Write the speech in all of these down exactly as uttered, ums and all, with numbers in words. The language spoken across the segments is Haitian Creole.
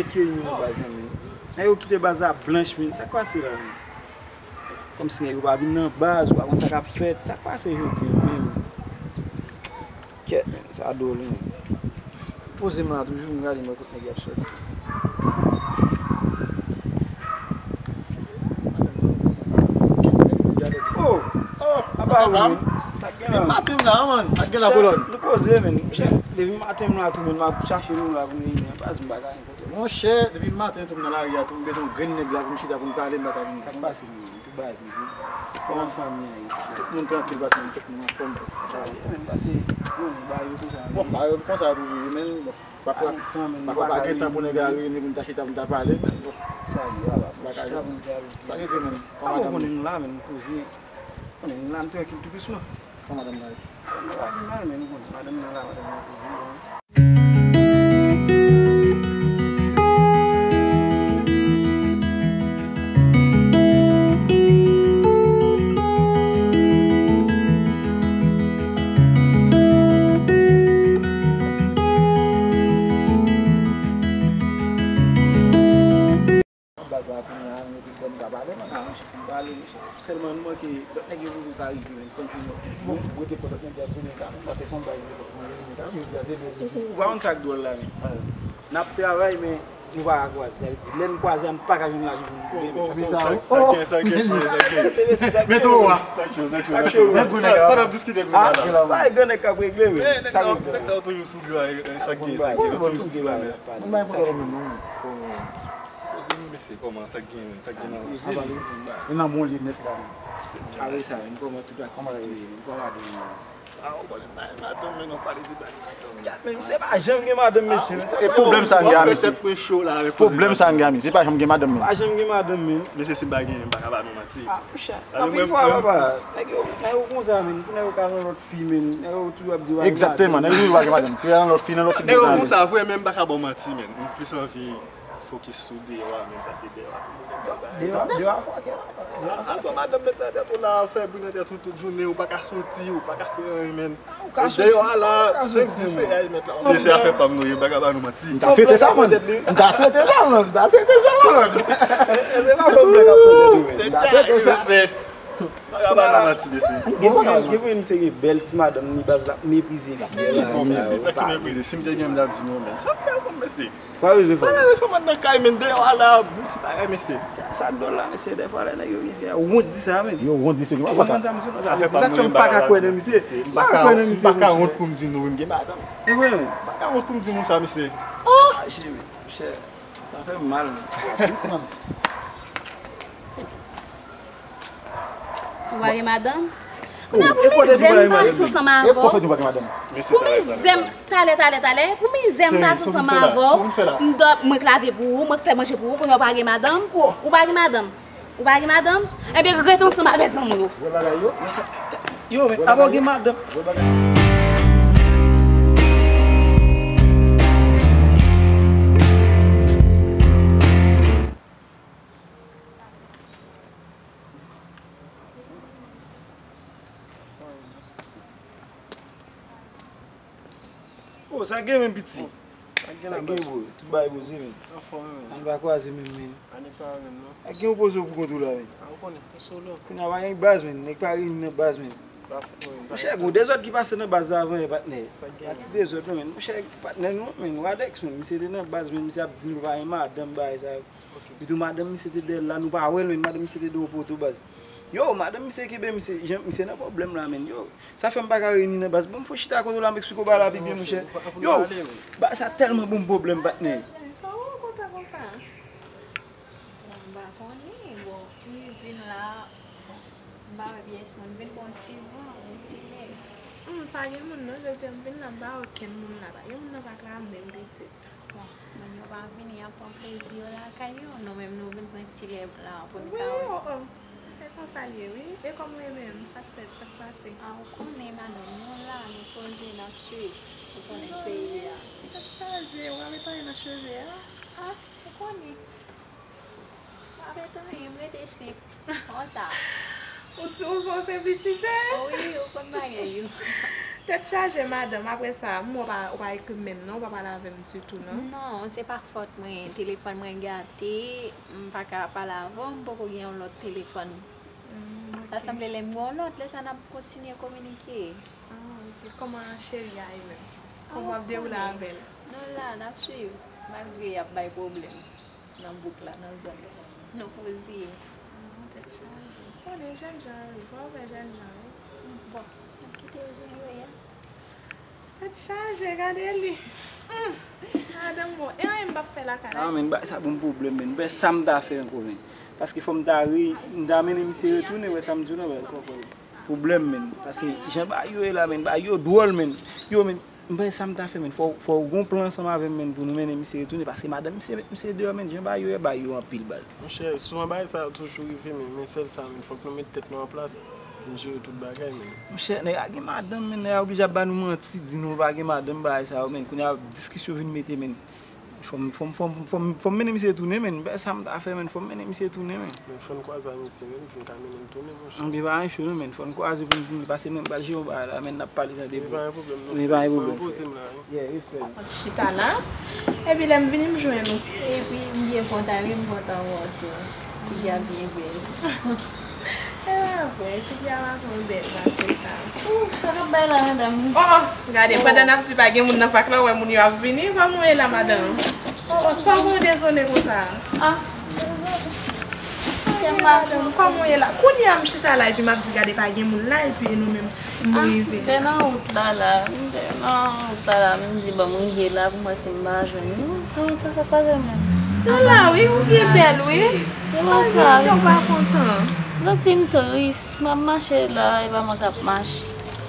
Ke nou nan baz la, men. Nèg yo kite baz la blanch, men. Sa k pase la, men? Kòmsi nèg yo pa vin nan baz, ou pa konn sa k ap fèt. Sa k pase jodi a, men? Kèt, men. Sa dwòl, men. Poze m la toujou, m gade, m wè kot nèg y ap sòti. Oh! Oh! Apa ou, men? Sa k gen la? Depi maten m la, man. Ak gen la kolòn. Nou poze, men. Depi maten m la tou, men, m ap chache nou la pou nou vini. Baz, m pa ka. Monchè, depi maten tou m nan lari a tou, m bezwen yon grenn nèg la pou m chita pou n pale, m pa ka vin. Sa k pase, men? Tout bagay poze. Kòman fanmi an ye? Tout moun trankil, patnè m, tout moun anfòm. Sa ye, men, pase, bon, bagay yo konsa. Bon, bagay yo konsa toujou ye, men, bon, pafwa, pafwa pa gen tan pou nèg la reyini pou n ta chita pou n ta pale, men, bon. Sa ye, ala, fò chita pou n pale. Sa rive, men, kòman madanm nou? Konnen nou la, men, nou poze. Konnen nou la, nou trankil tou dousman. Kòman madanm nan ye? Madanm nan la, men nou konnen. Madanm nan la, madanm nan poze. Baz la kounye a, nou te bon ka pale, man. Ah, monchè, fin pale, monchè. Sèlman nou manke, lòt nèg yo poko ka rive, men fò n jwenn lòt nèg. Bon, rete pou lòt nèg yo vini ka, paske se yon baz de lòt nèg yo vini ka, jodi a se de. Ou, ou pa konn sa k dwòl la, men. N ap travay, men nou pa ka kwaze. Sa vle di, lè n kwaze a, n pa ka jwenn lajan pou nou koube, men. Sa k gen, sa k gen, sa k gen, sa k gen. Mete w a. Sa k cho, sa k cho, sa k cho. Sa n ap diskite kounye a la. Ah, pa gen nèg k ap regle, men. Sa k gen. Nèg sa yo toujou sou gra, sa k gen, sa k gen. Yo toujou sou gra, men. Mwen bay pwoblèm non. Koze nou, mesye, kòman sa k gen, sa k gen nan... Koze nou. E nan bon lye nèt la. Apre sa, men kòman tout aktivite yo ye, men kòman madanm nan? Ah, ou konnen bagay madanm, men nou pale de bagay madanm. Men misye pa janm gen madanm, mesye. E pwoblèm sa m gen a misye. Pwoblèm sa m gen a misye, pa janm gen madanm, men. Pa janm gen madanm, men. Mesye, si m pa genyen, m pa ka ba nou manti. Ah, monchè. Anpil fwa, papa, nèg yo, nèg yo konsa, men. Pou nèg yo ka nan lòt fi, men. Nèg yo toujou ap di, "Wa, gen madanm." Egzakteman, nèg yo toujou ap gen madanm. Pou yo nan lòt fi, nan lòt fi. Nèg yo konsa vre, men m pa ka ba w manti, men. M plis anvi fokis sou deyò a, men paske deyò a toujou gen bèl bagay. Deyò, deyò a fwa kè la. Al pran madanm met nan tèt ou la, fè bri nan tèt ou tout jounen, ou pa ka soti, ou pa ka fè anyen, men. Ou ka soti. Deyò a la, senk dis se ay met la. Se, se afè pa m nou ye, m pa ka ba nou manti. M ta swete sa, man. M ta swete sa, man. M ta swete sa, man. Se pa fòm blan k ap pran tèt ou, men. M ta swete sa. Pa ka ba nou manti, mesye. Gen moun, gen moun, misye gen bèl ti madanm ni baz la, meprize fi a. Bon, mesye, pa ki meprize. Si m te gen, m t ap di nou, men. Sa m fè fanm, mesye. Pa bezwen fanm. Pa bezwen fanm nan kay, men deyò a la, bon ti bagay, mesye. Sa, sa k dwòl la, mesye, dèfwa lè nèg yo gen wont di sa, men. Yo wont di se nou. Ou konprann sa, mesye? Non, sa, se sa k fè m pa ka kwè nan misye. M pa ka kwè nan misye, monchè. M pa ka wont pou m di nou, m gen madanm. E vre, men. M pa ka wont pou m di nou sa, mesye. Ah, cheri, monchè. Sa fè m mal, men. Tris, man. Ou pa gen madanm? Kounye a pou mizè m pase ansanm avè w. Pou mizè m, talè, talè, talè. Pou mizè m pase ansanm avè w. M dò, mwen k lave pou ou, mwen k fè manje pou ou, kounye a ou pa gen madanm? Ou pa gen madanm? Ou pa gen madanm? Ebyen, rete ansanm avè zanmi w. Yo, men, apa w gen madanm? Oh, sa gen menm piti? Sa gen, bro? Tout bagay poze, men. Anfòm, men. Ann pa kwaze menm, men. Ann pa menm, non. Sa gen, ou poze w pou kont ou la, men. A, ou konnen, ou solo. Kounye a pa gen baz, men. Nèg pa reyini nan baz, men. Monchè, gon dezòd ki pase nan baz la avan yè, patnè. Pa ti dezòd, non, men. Monchè, patnè nou, men. Radex, men. Misye te nan baz, men. Misye ap di nou pa gen madanm, bagay sa yo. Epi tou, madanm misye te dèyè l la, nou pa wè l, men madanm misye te de yon poto, baz. Yo, madanm misye kenbe, misye, jan, misye nan pwoblèm la, men. Yo, sa fè m pa ka reyini nan baz. Bon, m fò chita kote w la, m eksplike w bagay la pi byen, monchè. Yo, bagay sa tèlman ban m pwoblèm, patnè. Sa w kontan konsa? Bon, m pa konnen, bon, Liz vin la, bon, m pa wè pyès moun, vin gon ti van, yon ti nèg. Hmm, pa gen moun non, jodi a m vin la, m pa wè okenn moun la, pa gen moun nan pa k la menm pitit. Bon, moun yo pa vini, y ap pran plezi yo lakay yo, nou menm nou vin pran ti lè la pou n ka wè. Wi, oh, oh. E konsa l ye, wi. E kòman w ye menm? Sa k fèt? Sa k pase? A, ou konnen, madanm, nou la, nou poze, n ap swiv. Ou konnen peyi a. Tèt chaje, w pa met anyen nan cheve a? A, ou konnen. M pa met anyen, m rete senp. Konsa. Ou se, ou se yon senplisite? Wi, ou konn bagay yo. Tèt chaje, madanm. Apre sa, m wè w pa, w pa ekri m menm non, w pa pale avè m ditou non. Non, se pa fòt mwen. Telefòn mwen gate, m pa ka pale avè w, m poko gen yon lòt telefòn. Sa sanble lè m gen yon lòt, lè sa n ap kontinye kominike. Ah, ok. Kòman cheri a ye menm? Kòman w ap dewoule avè l? Nou la, n ap swiv. Malgre y ap bay pwoblèm nan bouk la, nan zòn la. Nou poze. Tèt chaje. Konnen jènjan yo, fò w fè jènjan wi. Bon, n ap kite yo jan yo ye a. Tèt chaje, gade li. Madanm bon, e anyen m p ap fè lakay la. Ah, men bagay sa ban m pwoblèm, men. M pa wè sa m ta fè ankò, men. Paske fò m ta ri, m ta mennen misye retounen, wè sa m di w la, wè, kòkòy. Pwoblèm, men. Paske jan bagay yo ye la, men, bagay yo dwòl, men. Yo, men, m pa wè sa m ta fè, men. Fò, fò w gon plan ansanm avè m, men, pou nou mennen misye retounen. Paske madanm misye met misye deyò, men. Jan bagay yo ye, bagay yo anpil, baz. Monchè, souvan bagay sa yo toujou rive, men, men sèl sa, men, fòk nou met tèt nou an plas pou n jere tout bagay, men. Monchè, nèg la gen madanm, men, nèg la oblije ap ba nou manti, di nou l pa gen madanm, bagay sa yo, men. Kounye a, diskisyon vin mete, men. Fò m, fò m, fò m, fò m, fò m mennen misye tounen, men. Bagay sa m ta fè, men, fò m mennen misye tounen, men. Men, fò n kwaze ak misye, men, pou n ka mennen l tounen, monchè. Anben, pa gen cho, non, men. Fò n kwaze pou n tounen, pase, men, m pral jere yon bagay la, men, n ap pale tande. Men, pa gen pwoblèm, non. Men, pa gen pwoblèm, frè. Yeah, respect. Chita la. Epi lè m vini, m jwenn ou. Epi, m byen kontan wi, m kontan wè w tou. Figi a byen bèl. E pa vre, figi a pa twò bèl pase sa. Ooh, sa k ap bay la, madanm? Oh, oh, gade, pandan n ap di pa gen moun nan pak la, w wè moun yo ap vini, kòman w ye la, madanm? Oh, oh, sa w gen w dezole konsa? Ah, dezole. Kòman w ye la? Kounye a m chita la, epi m ap di gade pa gen moun la, epi e nou menm. M rive. M te nan wout la la, m te nan wout la la, m di bon m rive la pou m wè si m pa jwenn nou. Kòman sa sa pase menm? Nou la wi, ou byen bèl wi. Kòman sa Haiti? Ou pa kontan? Santi m tris, m ap mache la, e pa mwen k ap mache.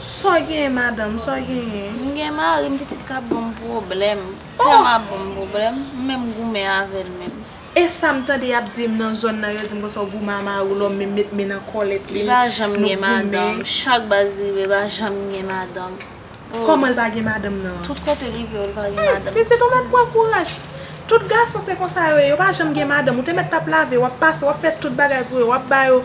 Sa w genyen madanm, sa w genyen? M gen mari m, pitit k ap ban m pwoblèm, tèlman ap ban m pwoblèm, m menm goumen avè l menm. E sa m tande y ap di m nan zòn nan, yo di m konsa w goumen a mari w, lòm menm met men nan kòlèt li, nou goumen. Li pa janm gen madanm. Chak baz li rive, li pa janm gen madanm. Oh. Kòman l pa gen madanm nan? Tout kote l rive yo, li pa gen madanm. Pitit ou mèt pran kouraj. Tout gason se konsa yo ye, yo pa janm gen madanm. Ou te mèt t ap lave, w ap pase, w ap fè tout bagay pou yo, w ap ba yo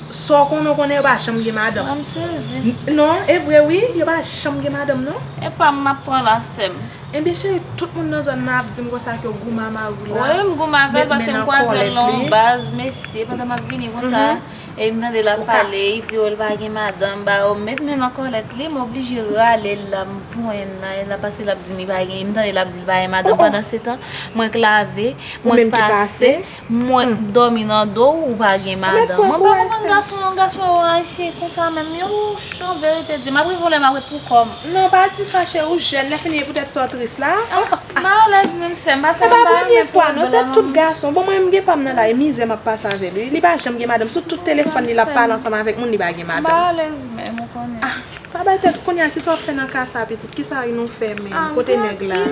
sa w konnen, w konnen yo pa janm gen madanm. Mwen m sezi. Non, e vre wi, yo pa janm gen madanm non. E pa m m ap pran la, sè m. Ebyen cheri, tout moun nan zòn nan ap di m konsa ke w goumen a mari w la. Wi, m goumen avè l paske m kwaze l nan yon baz mesye pandan m ap vini konsa. E m tande l ap pale, li di w l pa gen madanm, ba yo met men nan kòlèt li, m oblije rale l la, m ponyen l la, e la paske l ap di m li pa gen, m tande l ap di l pa gen madanm, pandansetan, mwen k lave, mwen k pase, mwen k dòmi nan do w, ou pa gen madanm. Mwen pa konprann gason, gason yo ayisyen konsa menm, yo, an verite di, m ap rive yon lè m ap ret pou kò m. Non, pa di sa cheri, ou jèn, lè fini poutèt sa w tris la. Ah, m alèz menm sè m, pa sa m pa renmen pwoblèm. Se pa premye fwa non, se tout gason. Bon, mwen menm m gen pa m nan la, e mizè m ap pase avè l wi. Li pa janm gen madanm, sou tout telefòn li l ap pale ansanm avèk moun, li pa gen madanm. M pa alèz menm, ou konnen. Ah, pa bay tèt, kounye a kisa w ap fè nan ka sa pitit? Kisa nou fè menm? Kote nèg la?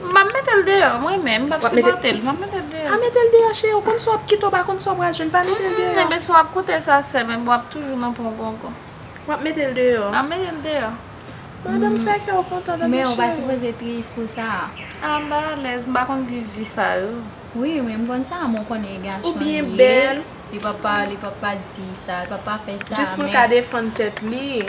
M ap mete l deyò, mwen menm, m p ap sipòte l, m ap mete l deyò. Pa mete l deyò cheri, ou konn sa w ap kite, ou pa konn sa w pral jwenn, pa mete l deyò. Enben si w ap koute sa sè m, enben w ap toujou nan pon gongon. W ap mete l deyò. M ap mete l deyò. Madanm fè kè w kontan tande cheri. Men ou pa sipoze tris pou sa. A m pa alèz, m pa konn viv vi sa yo. Wi, men m konn sa, men w konnen e gason li ye. Li p ap pa, li p ap pa di sa, li p ap pa fè sa, men. Jis pou l ka defann tèt li.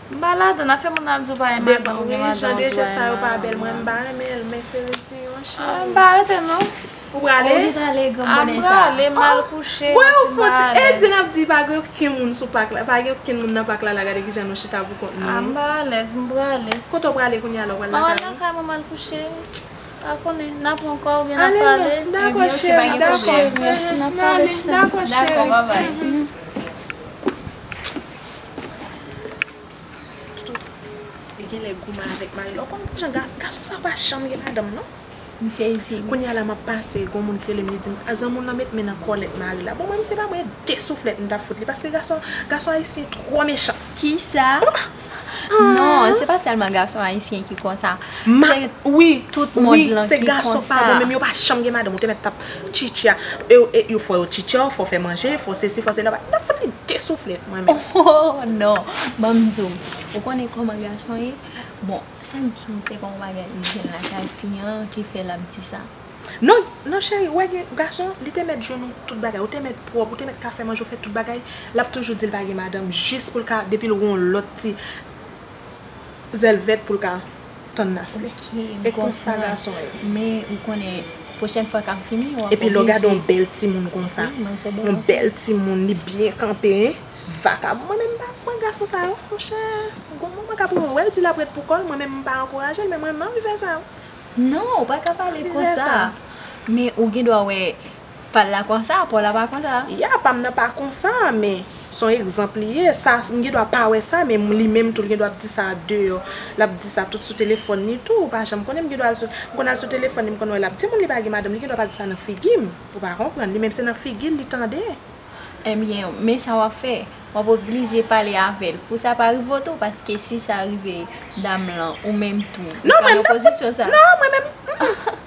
M pa ladann, afè moun ap di w pa gen madanm, ou gen madanm, ou di w pa gen madanm. Wi, jan de jan sa yo pa bèl, mwen m pa renmen l, men se rezon an cheri. A m pa rete non. Ou prale? Ou vin ale granm bonè sa. A m prale, m al kouche, paske m pa alèz. Wè ou fon ti, e di n ap di pa gen okenn moun sou pak la, pa gen okenn moun nan pak la la, gade kijan nou chita pou kont nou. A m pa alèz, m prale. Kote w prale kounye a la, ou pral lakay ou? Mwen al lakay mwen, m al kouche. Pa konnen, n a pran kò oubyen n a pale. Ale non, dakò cheri, dakò. N a pale sè. Dakò cheri. Dakò, babay. Li genlè goumen avèk mari l. Ou konn jan ga, gason sa pa janm gen madanm non. M sezi wi. Kounye a la m ap pase, gon moun ki rele m, li di m, a zanmi w nan met men nan kòlèt mari l la. Bon, mwen, m se pa mwen, de souflèt m t ap fout li, paske gason, gason ayisyen twò mechan. Kisa? Non, se pa sèlman gason ayisyen ki konsa. Se tout mond lan ki konsa. Wi, se gason pa bon, menm yo pa janm gen madanm, ou te mèt t ap tchitcha. E, e, yo fò yo tchitcha w, fò w fè manje, fò sesi, fò sela, m t ap fout li de souflèt, mwen menm. Oh, non, ban m di w, ou konnen kòman gason ye? Bon, sa m di w, se pa yon bagay ijyèn lakay fi an ki fè l ap di sa. Non, non, cheri, w wè gen gason, li te mèt jwenn ou tout bagay, ou te mèt pwòp, ou te mèt ka fè manje, ou fè tout bagay, l ap toujou di l pa gen madanm, jis pou l ka, depi l wè yon lòt ti, Zèl vèt pou l ka tann nas li. E konsa gason ye. Men ou konnen, pwochèn fwa k ap vini, w ap oblije. Epi lè w gade yon bèl timoun konsa, yon bèl timoun, li byen kanpe, hein? Vakabon, mwen menm m pa pran gason sa yo, monchè. Gon moman k ap rive, w wè l di l ap ret pou kò l, mwen menm m pa ankouraje l, men mwen menm m anvi fè sa. Non, ou pa ka pale konsa. Men ou gen dwa wè pa l la konsa, pa w la pa konsa. Ya, pa m nan pa konsa, men se yon egzanp li ye. Sa, m gen dwa pa wè sa, men li menm tou, li gen dwa ap di sa deyò. L ap di sa tout sou telefòn li tou. Ou pa janm konnen, m gen dwa al sou, m konn al sou telefòn li, m konn wè l ap di moun li pa gen madanm, li gen dwa pa di sa nan figi m. Ou pa konprann. Li menm se nan figi l li tande. Ebyen, men sa w ap fè. W ap oblije pale avè l. Pou sa pa rive w tou, paske si sa rive dam lan, ou menm tou, ou ka nan pozisyon sa. Non, mwen menm, mm, mm.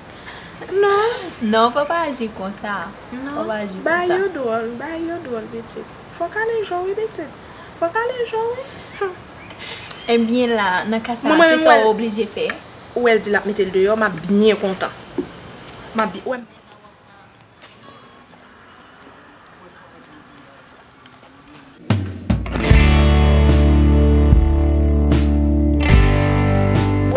Non. Non, fò pa aji konsa. Fò pa aji konsa. Bagay yo dwòl, bagay yo dwòl, pitit. Fòk ale jwe wi, pitit. Fòk ale jwe wi. Hum. Ebyen la, nan ka sa, kisa w oblije fè? Ou wè l di l ap mete l deyò, m ap byen kontan. M ap byen, ou wè m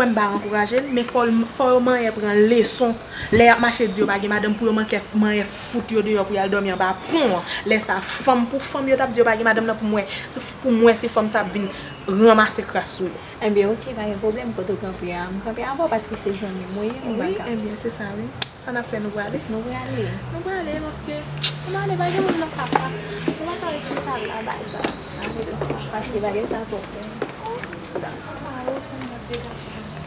Ou wè m pa ankouraje l, men fò l, fò yo manyen pran leson. Lè y ap mache di yo pa gen madanm, pou yo manke, manyen fout yo deyò pou y al dòmi anba pon an. Lè sa, fanm pou fanm yo t ap di yo pa gen madanm nan, pou m wè, pou m wè si fanm sa ap vin ranmase kras sou yo. Ebyen, oke, pa gen pwoblèm, kote w kanpe a, m kanpe avè w, paske se zanmi m ou ye, m pa ka. Wi, ebyen, se sa, wi. Sa n ap fè, nou prale? Nou prale. Nou prale, paske pou n ale, pa gen moun nan k ap pa. Nou pa ka ret chita la, bay sa. Paske bagay sa twòp. Gason sa yo, se yon lòt degaje.